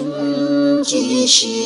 Bakin kishi.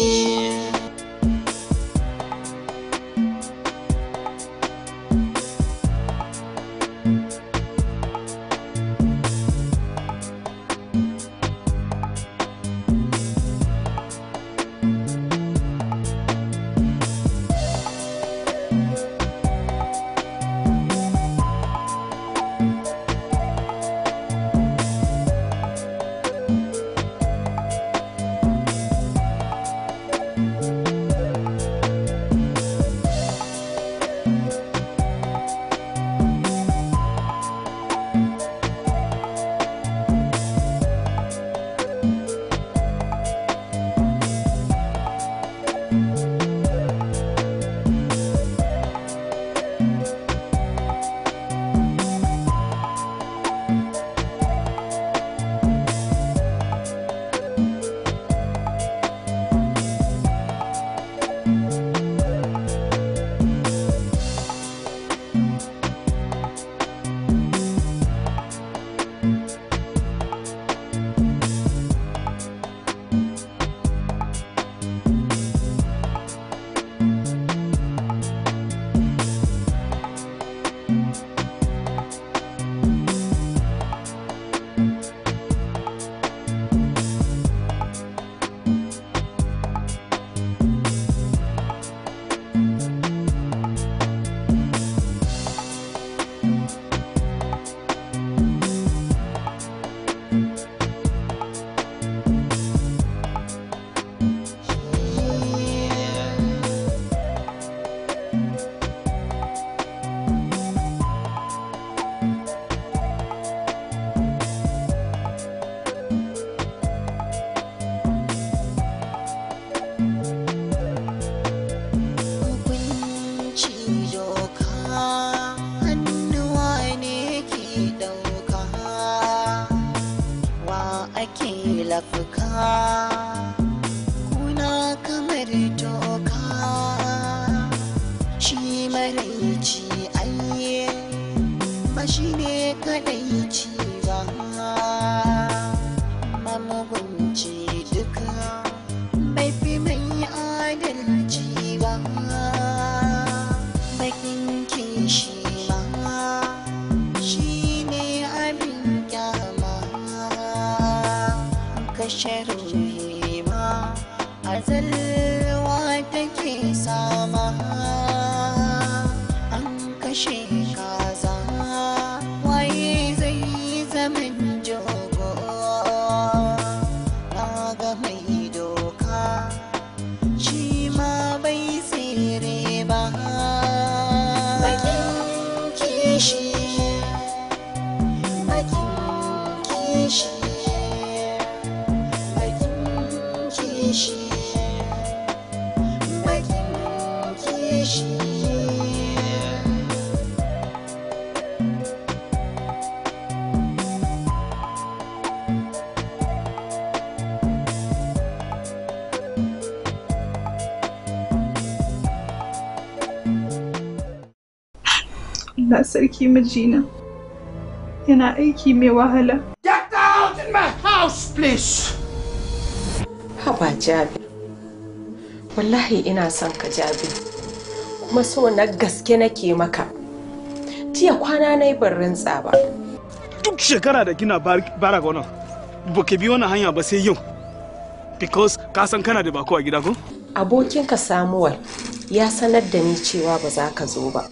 Kuna kamar toka, shi maraici aiye ba shi ne kadaici ba, mamugunci duka bai fi mai adalci ba, bakin kishi ma shi ne abin kyama, kashe ruhi ma azalwa take sama, an kashe kaza waye zai zaman jogo, na ga mai doka shi ma bai tsere ba, bakin kishi, bakin kishi, bakin kishi, bakin kishi. Allah sarki mijina yana aiki mai wahala. Get out in my house, please! Haba Jabir, wallahi ina son ka Jabir, kuma so na gaske nake maka. Jiya kwana na yi ban rintsa ba. Duk shekara da kina bara wannan, ba ki bi wannan hanya ba sai yau. Because ka san kana da bako a gida ko? Abokinka Samuel ya sanar da ni cewa ba za ka zo ba.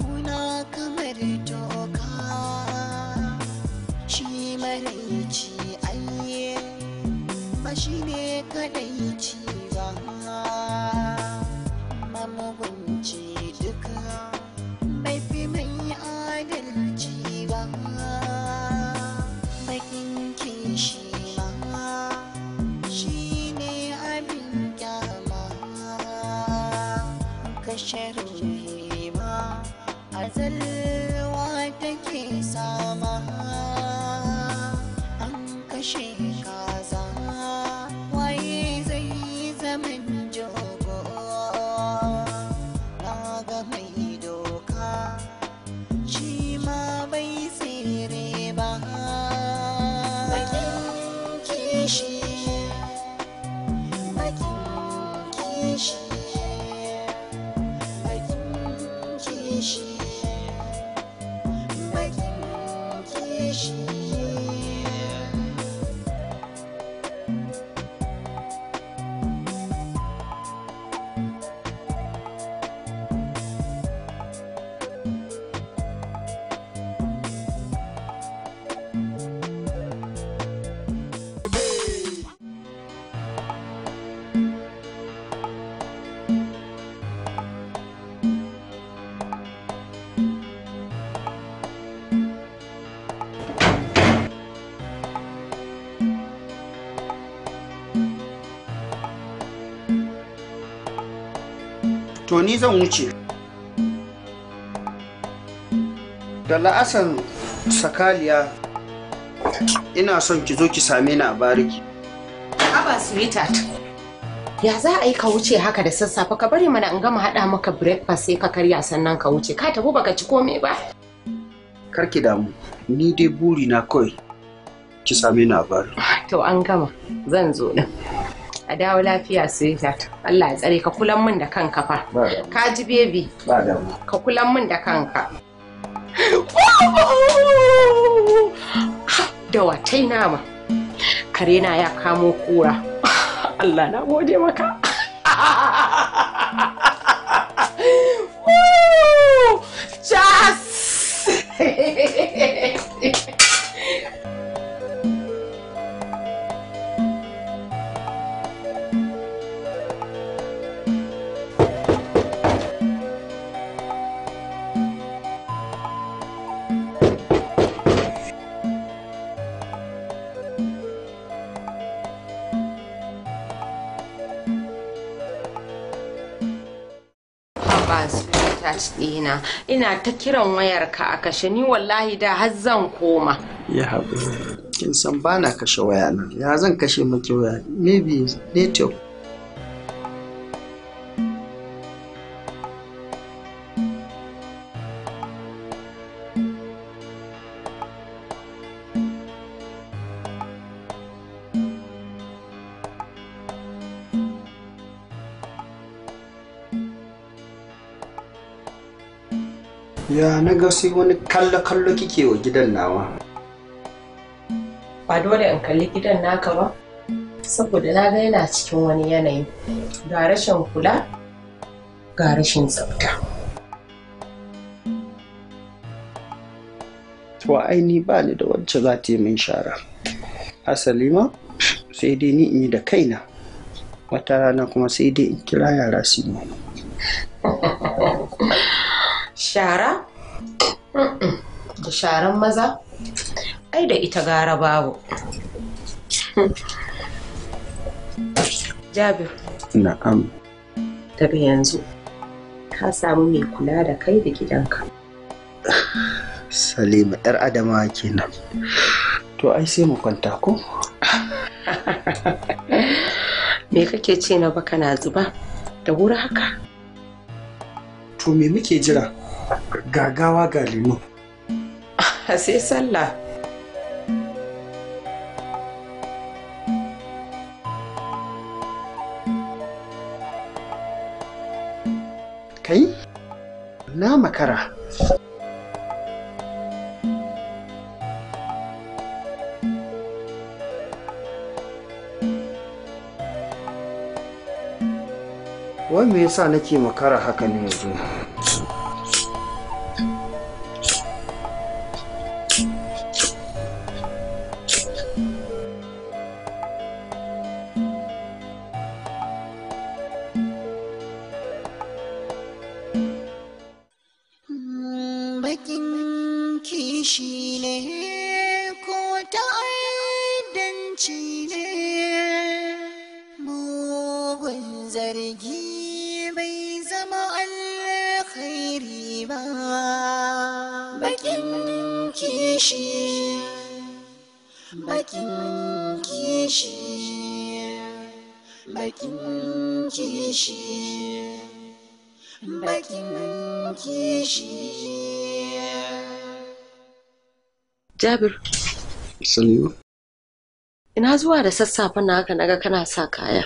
Kuna kamar toka, shi maraici aiye ba shi ne kadaici ba, mamugunci duka bai fi mai adalci ba, bakin kishi ma shi ne abin kyama, kashe ruhi ma azalwa take sama, an kashe kaza waye zai zaman Kishi, bakin kishi, bakin kishi. To ni zan wuce. Da la'asan sakaliya ina son ki zo ki same ni a bariki. Haba sweetheart. Ya za a yi ka wuce haka da sassafe? Ka bari mana in gama haɗa maka breakfast sai ka karya sannan ka wuce. Ka tafi baka ci komai ba. Kar ki damu, ni dai buri na kawai ki same ni a bariki. To an gama, zan zo din. A dawo lafiya sweetheart. Allah ya tsare ka, kulan min da kanka fa. Ba damu. Ka ji baby? Ba damu. Ka kulan min da kanka. Da watai nama. Kare na ya kamo kura. Allah na gode maka. Jas! Ba sweetheart ɗina, ina ta kiran wayarka a kashe, ni wallahi da har zan koma. Ya haƙuri. Kin san ba na kashe waya nan. Ya zan kashe maki waya? Maybe network. Ya na ga sai wani kallo-kallo kike wa gidan nawa. Ba dole in kalli gidan naka ba, saboda na ga yana cikin wani yanayi. Ga rashin kula, ga rashin tsafta. To ai ni ba ni da wacce za ta yi min shara. Asali ma sai dai ni in yi da kaina. Wata rana kuma sai dai in kira yara su yi. Shara? Mm-mm. Da sharan maza? Ai da ita gara babu. Jabir, Na'am. daga yanzu ka samu mai kula da kai da gidanka. Salima 'yar Adamawa kenan. To ai sai mu kwanta ko? Me kake ce na baka na zuba da wuri haka? To me muke jira? Gagawa ga lemo. Sai sallah. Kai? Na makara. Wai me yasa nake makara haka ne yanzu? Bakin kishi ne ko ta'addanci ne, mugun zargi bai zama alkhairi ba. Bakin kishi, bakin kishi, bakin kishi, bakin kishi. Jabir, Salima. ina zuwa da sassafen na haka naga kana sa kaya.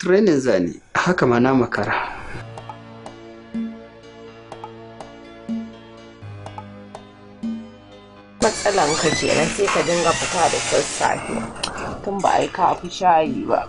Training zani, haka ma na makara. Matsalan ka kenan, sai ka dinga fita da sassafe tun ba a yi kafi shayi ba.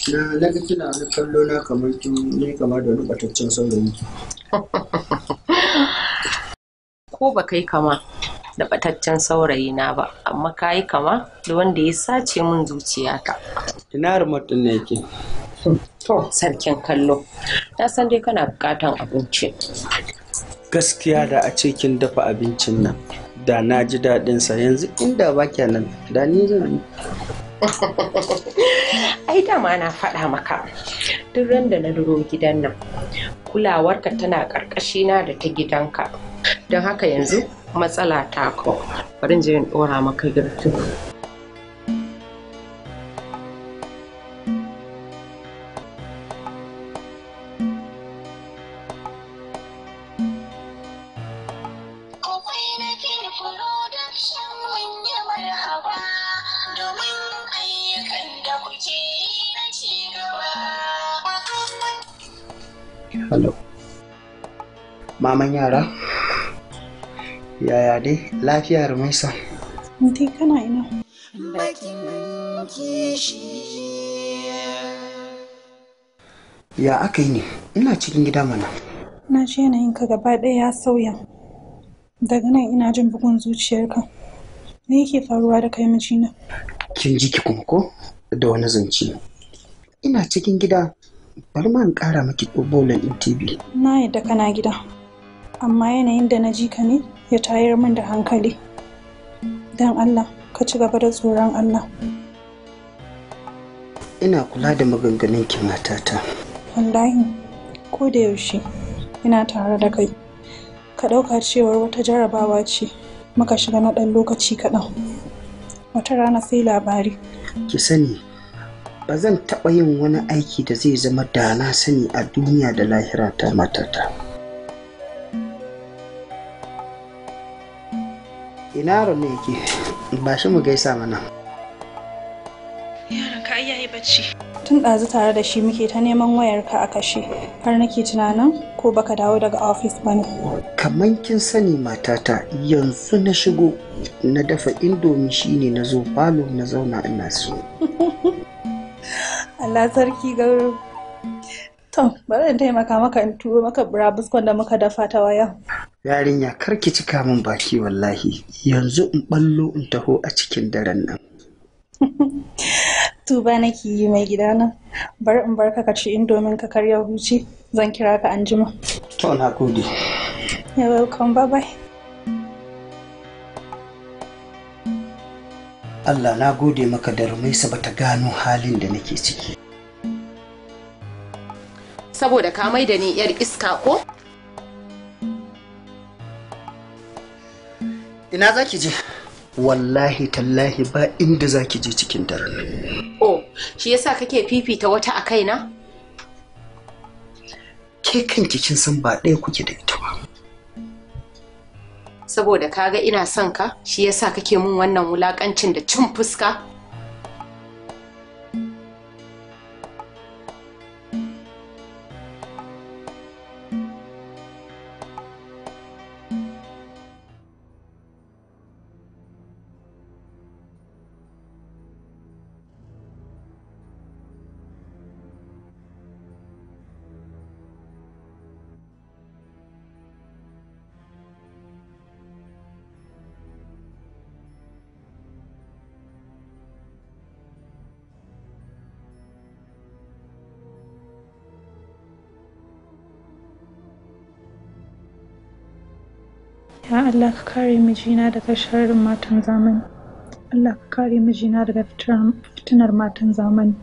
Na naga kina wani kallo na kamar kin ne kama da wani bataccen saurayi. Ko ba kai kama da bataccen saurayi na ba, amma ka yi kama da wanda ya sace min zuciyata. Ina remote din ne yake? To, sarkin kallo. Na san dai kana bukatan abinci. Gaskiya da a ce kin dafa abincin nan, da na ji daɗin sa yanzu inda ba nan da ni zan yi. Ai dama na faɗa maka. Duk ran da na duro gidan nan, kulawarka tana ƙarƙashina da ta gidanka. Don haka yanzu matsala ta ko. Bari in je in ɗora maka girki. Hello. Maman yara? Yaya dai lafiyar Maisa? Dai kana ina? Bakin kishi. Ya aka yi ne? Ina cikin gida mana. Na ji yanayinka gaba ɗaya ya sauya. Daga nan ina jin bugun zuciyarka. Me yake faruwa da kai mijina? Kin ji ki kuma ko? Da wani zance. Ina cikin gida. Bari ma in ƙara miki bolan ɗin TV. Na yadda kana gida. Amma yanayin da na ji ka ne ya tayar min da hankali. Don Allah, ka ci gaba da tsoron Allah. Ina kula da maganganun ki matata. Wallahi, ko da yaushe ina tare da kai. Ka ɗauka cewar wata jarabawa ce muka shiga na ɗan lokaci kaɗan. Wata rana sai labari. Ki sani, ba zan taɓa yin wani aiki da zai zama da na sani a duniya da lahira ta matata. Ina yaron ne yake? Ba shi mu gaisa mana. Yaron ka ai yayi bacci. Tun ɗazu tare da shi muke ta neman wayarka a kashe. Har nake tunanin ko baka dawo daga ofis ba ne. Kaman kin sani matata yanzu na shigo na dafa indomi shine na zo falo na zauna ina so. Allah sarki gauro. To, bari in taimaka maka in turo maka burabuskon da muka dafa ta waya. Yarinya kar ki cika min baki wallahi yanzu in ballo in taho a cikin daren nan. Tuba nake yi mai gidana. Bari in barka ka ci indomin ka karya huce. Zan kira ka anjima. To na gode. You're welcome. Bye bye. Allah na gode maka da Rumaisa bata gano halin da nake ciki. Saboda ka mai da ni yar iska ko? Ina za ki je? Wallahi tallahi ba inda za ki je cikin daren nan. Oh, shi yasa kake fifita wata a kaina? Ke kanki kin san ba ɗaya kuke da ita ba. Saboda kaga ina son ka, shi yasa kake mun wannan wulakancin da cin fuska? Ya Allah ka kare mijina daga sharrin matan zamani. Allah ka kare mijina daga fitinar matan zamani.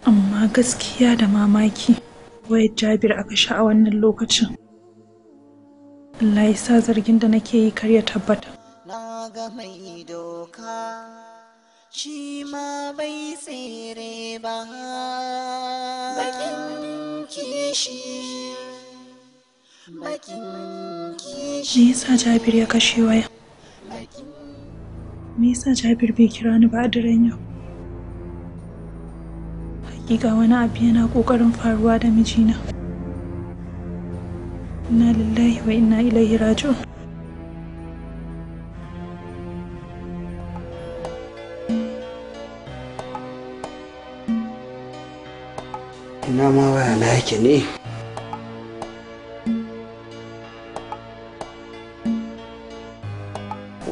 Amma gaskiya da mamaki wayar Jabir aka sha a wannan lokacin. Allah ya sa zargin da nake yi kar ya tabbata. Na ga mai doka shi ma bai tsere ba. Bakin kishi, bakin kishi. Me yasa Jabir ya kashe waya? Me yasa Jabir bai kira ni ba a daren yau? Hakika wani abu yana kokarin faruwa da mijina. Inna lillahi wa inna ilaihi raji'un. Ina ma waya na yake ne?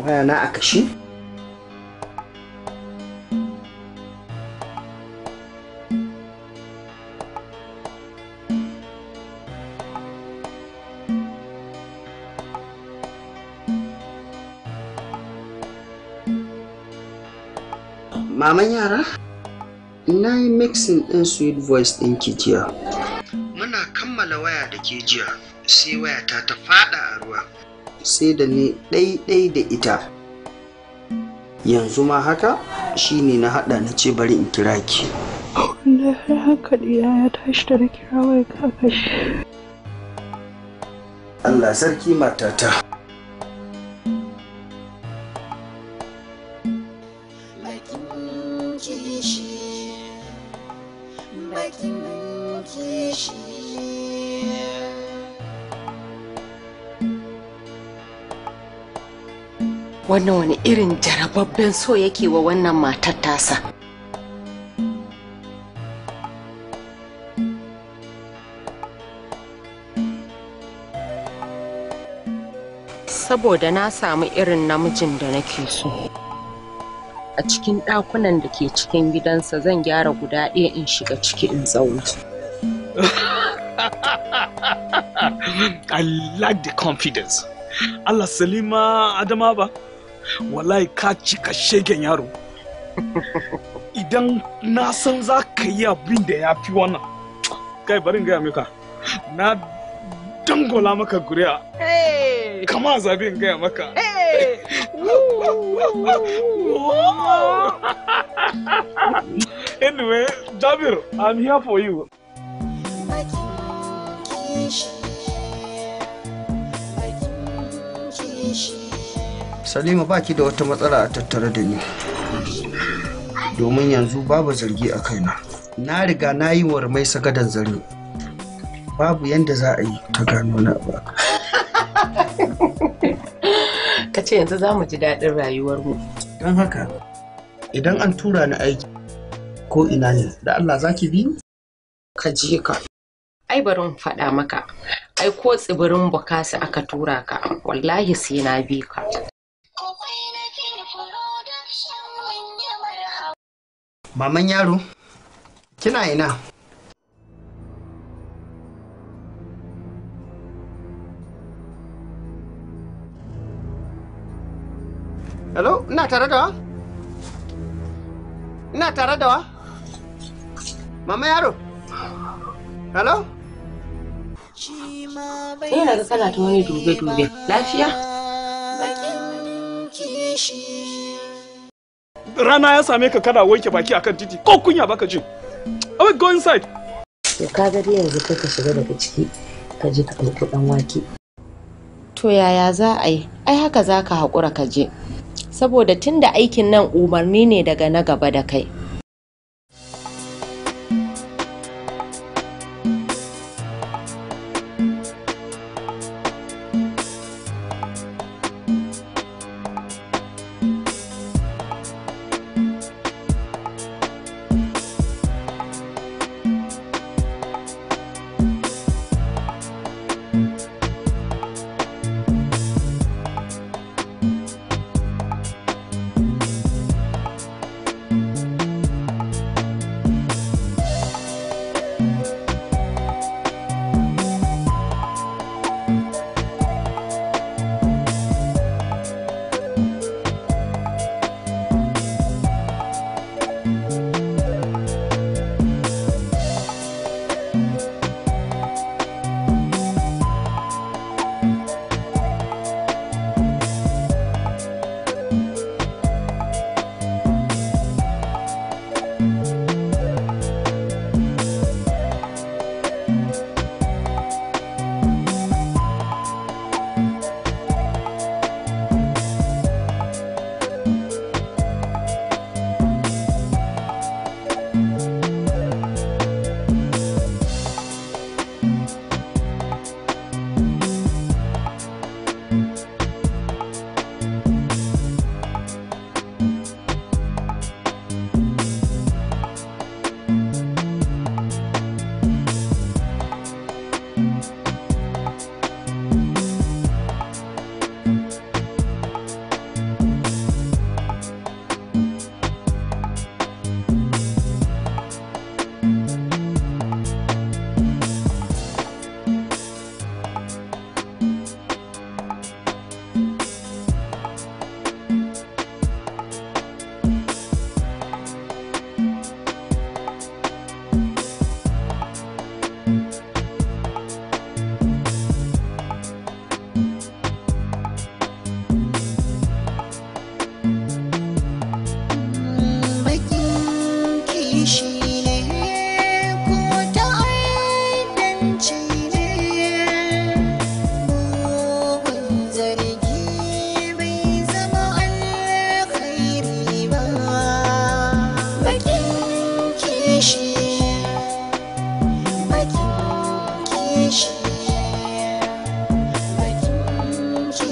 Waya na a kashe? Maman yara? Na yi mixing ɗin sweet voice ɗin ki jiya. Muna kammala waya da ke jiya, sai wayata ta faɗa a ruwa. Sai da ni ɗaiɗai da ita. Yanzu ma haka shine na haɗa na ce bari in kira ki. Wallahi har hankali na ya tashi da na kira wayar ka a kashe. Allah sarki matata. Bakin kishi, bakin kishi. Wannan wani irin jarababben so yake wa wannan matar tasa. Saboda na samu irin namijin da nake so. A cikin ɗakunan da ke cikin gidansa zan gyara guda ɗaya in shiga ciki in zauna. I like the confidence. Allah Salima Adama ba, wallahi ka cika shegen yaro. Idan na san za ka yi abin da ya fi wannan, kai bari in gaya maka, na dangola maka guri'a. Kama zabi in gaya maka. Anyway, Jabir, I'm here for you. Bakin kishi, bakin kishi. Salima ba ki da wata matsala a tattare da ni. Domin yanzu babu zargi a kaina. Na riga na yi wa mai sagadan zare. Babu yanda za a yi ta gano na ba. Ka ce yanzu za mu ji daɗin rayuwarmu. Don haka, idan an tura ni aiki ko ina ne, da Allah za ki bi ni? Ka je ka. Ai bari in faɗa maka, ai ko tsibirin Bukasa aka tura ka, wallahi sai na bi ka. Maman yaro, kina ina? Hello, ina tare da wa? Ina tare da wa? Mama yaro? Hello? Shi ma bai Ina ga kana ta wani dube-dube. Lafiya? Bakin kishi. Rana ya same ka kana wanke baki akan titi, ko kunya baka jin. I will go inside. To ka ga dai yanzu kai ka shiga daga ciki ka je ka ɗauko ɗan wake. To yaya za a yi? Ai haka za ka haƙura ka je. Saboda tunda aikin nan umarni ne daga na gaba da kai.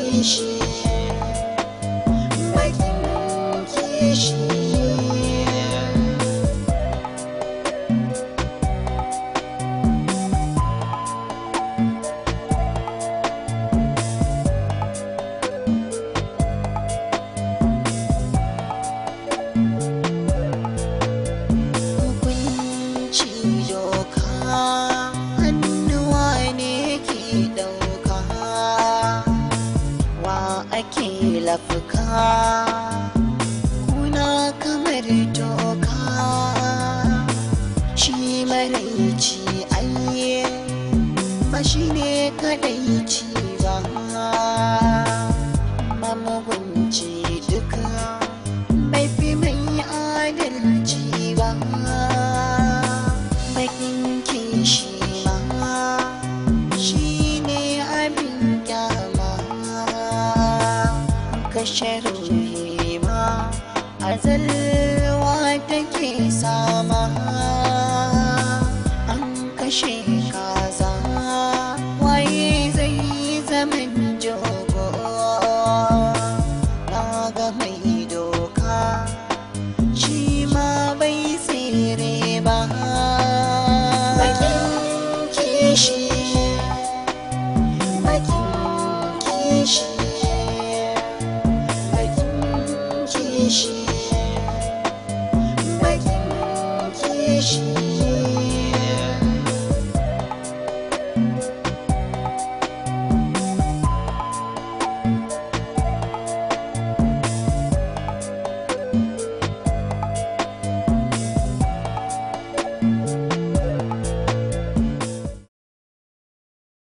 Kishi, bakin kishi. Hukunci doka hannuwa ne ke ɗauka, wa ake lafka kuna kamar toka. Shi maraici aiye ba shi ne kadaici ba, mamugunci duka bai fi mai adalci ba. Bakin kishi ma shi ne abin kyama, kashe ruhi ma azalwa take sama. An kashe kaza, waye zai zaman jogo? Na ga mai doka shi ma bai tsere ba. Bakin kishi, bakin kishi.